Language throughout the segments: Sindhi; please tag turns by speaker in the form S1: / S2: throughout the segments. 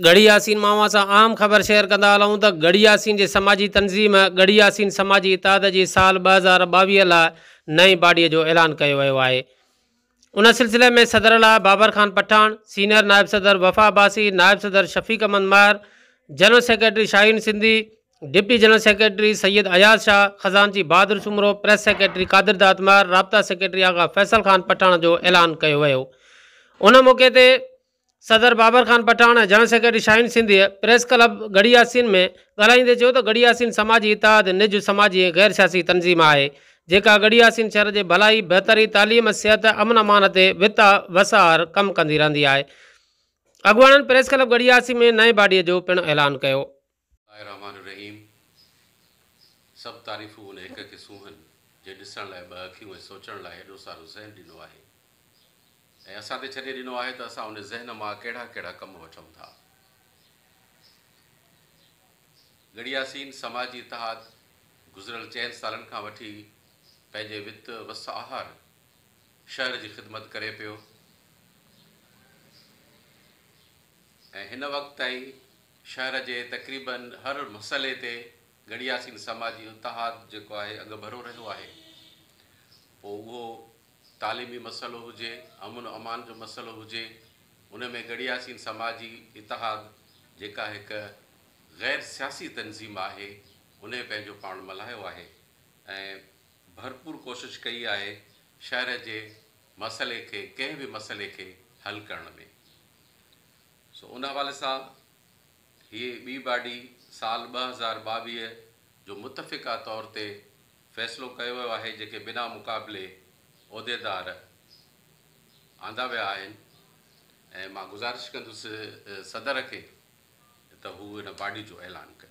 S1: ڳڙهي ياسين مان اوهان سان اهم خبر شيئر ڪندا هلون ته ڳڙهي ياسين جي سماجي تنظيم ڳڙهي ياسين سماجي اتحاد جي سال 2022 لاء نئين باڊي جو اعلان ڪيو ويو آهي. ان سلسلي ۾ صدر لاء بابر خان پٺاڻ، سينئر نائب صدر وفا عباسي، نائب صدر Shafiq Ahmed Mahar, general secretary Shaheen Sindhi, deputy general secretary Syed Ayaz Shah, خزانچي بهادر سومرو، پريس سيڪريٽري قادر داد مهر، رابطا سيڪريٽري آغا فيصل خان پٺاڻ جو اعلان ڪيو ويو. ان موقعي تي صدر Babar Khan Pathan ۽ general secretary Shaheen سنڌيء پريس ڪلب ڳڙهي ياسين ۾ ڳالهائيندي چيو ته ڳڙهي ياسين سماجي اتحاد نج سماجي ۽ غير سياسي تنظيم آهي جيڪا ڳڙهي ياسين شهر جي ڀلائي، بهتري، تعليم، صحت، امن امان تي وت وس آهر ڪم ڪندي رهندي آهي. اڳواڻن پريس ڪلب ڳڙهي ياسين ۾ نئين باڊيء جو پڻ اعلان ڪيو.
S2: الله الرحمٰن الرحيم سڀ تعريفون ان هڪ کي سونهن جنهن ڏسڻ لاء ٻه اکيون ۽ سوچڻ لاء هيڏو سارو ذهن ڏنو آهي ۽ اسان تي ڇڏي ڏنو آهي ته اسان ان ذهن مان ڪهڙا ڪهڙا ڪم وٺون ٿا. ڳڙهي ياسين سماجي اتحاد گذريل چئن سالن کان وٺي پنهنجي وت وس آهر شهر جي خدمت ڪري پيو ۽ هن وقت تائين شهر جي تقريبن هر مسئلي تي ڳڙهي ياسين سماجي اتحاد جيڪو آهي اڳڀرو رهيو آهي پوء اهو تعليمي مسئلو هجي، امن و امان جو مسئلو هجي ان ۾ ڳڙهي ياسين سماجي اتحاد جيڪا هڪ غير سياسي تنظيم آهي انهي پنهنجو پاڻ ملهايو آهي ۽ ڀرپور ڪوشش ڪئي آهي شهر جي مسئلي کي ڪنهن به مسئلي کي حل ڪرڻ ۾. سو ان حوالي سان هيء ٻي باڊي سال 2022 جو متفقه طور تي فيصلو ڪيو ويو آهي جيڪي بنا مقابلي عهديدار آندا ويا آهن ۽ مان گذارش ڪندس صدر کي ته هو ان باڊي جو اعلان ڪن.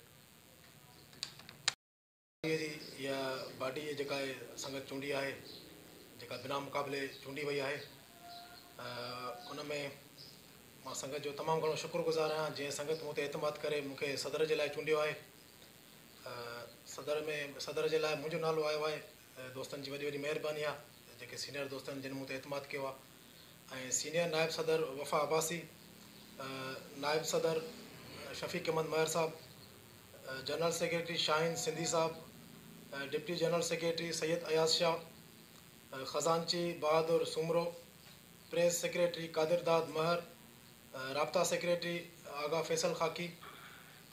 S3: جي اها باڊي جيڪا سنگت چونڊي آهي جيڪا بنا مقابلي چونڊي وئي آهي ان ۾ مان سنگت جو تمام گهڻو شڪر گذار آهيان جنهن سنگت مون تي اعتماد ڪري مون کي صدر جي لاء چونڊيو آهي صدر ۾ صدر جي لاء منهنجو نالو آيو آهي دوستن جي وڏي وڏي مهرباني آهي جيڪي سينئر دوستن جن مون تي اعتماد ڪيو آهي ۽ سينئر نائب صدر وفا عباسي نائب صدر شفيق احمد مهر صاحب جنرل سيڪريٽري شاهين سنڌي صاحب، deputy general secretary Syed Ayaz Shah, خزانچي بهادر سومرو، پريس سيڪريٽري قادر داد مهر، رابطا سيڪريٽري آغا فيصل خاڪي،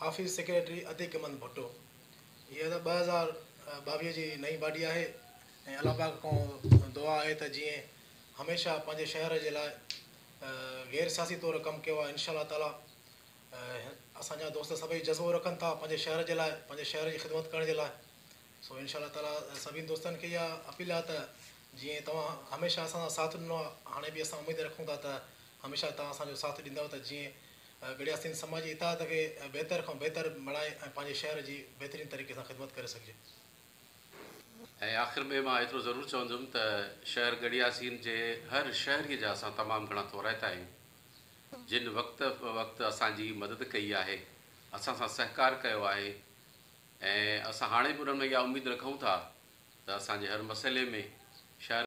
S3: آفيس سيڪريٽري عتيق احمد ڀٽو. هيء ته 2022 جي نئين باڊي آهي ۽ الله پاڪ کان دعا آهي ته جيئن هميشه پنهنجي شهر جي لاء غير سياسي طور ڪم ڪيو آهي انشاء الله تعالي اسان جا دوست سڀئي جذبو رکن ٿا پنهنجي شهر جي لاء پنهنجي شهر جي خدمت ڪرڻ جي لاء سو انشاء الله تعالي سڀني دوستن کي اها اپيل آهي ته جيئن توهان هميشه اسان سان ساٿ ڏنو آهي هاڻي به اسان اميد رکون ٿا ته هميشه توهان اسان جو ساٿ ڏيندؤ ته جيئن ڳڙهي ياسين سماجي اتحاد کي بهتر کان بهتر بڻائي ۽ پنهنجي شهر جي بهترين طريقي سان خدمت ڪري سگهجي.
S2: ۽ آخر ۾ مان ايترو ضرور چوندم ته شهر ڳڙهي ياسين جي هر شهري جا اسان تمام گهڻا ٿورائتا آهيون جن وقت به وقت اسان جي مدد ڪئي آهي، اسان سان سهڪار ڪيو آهي ۽ اسان هاڻي به انهن ۾ اها اميد رکون ٿا ته اسان جي هر مسئلي ۾ شهر.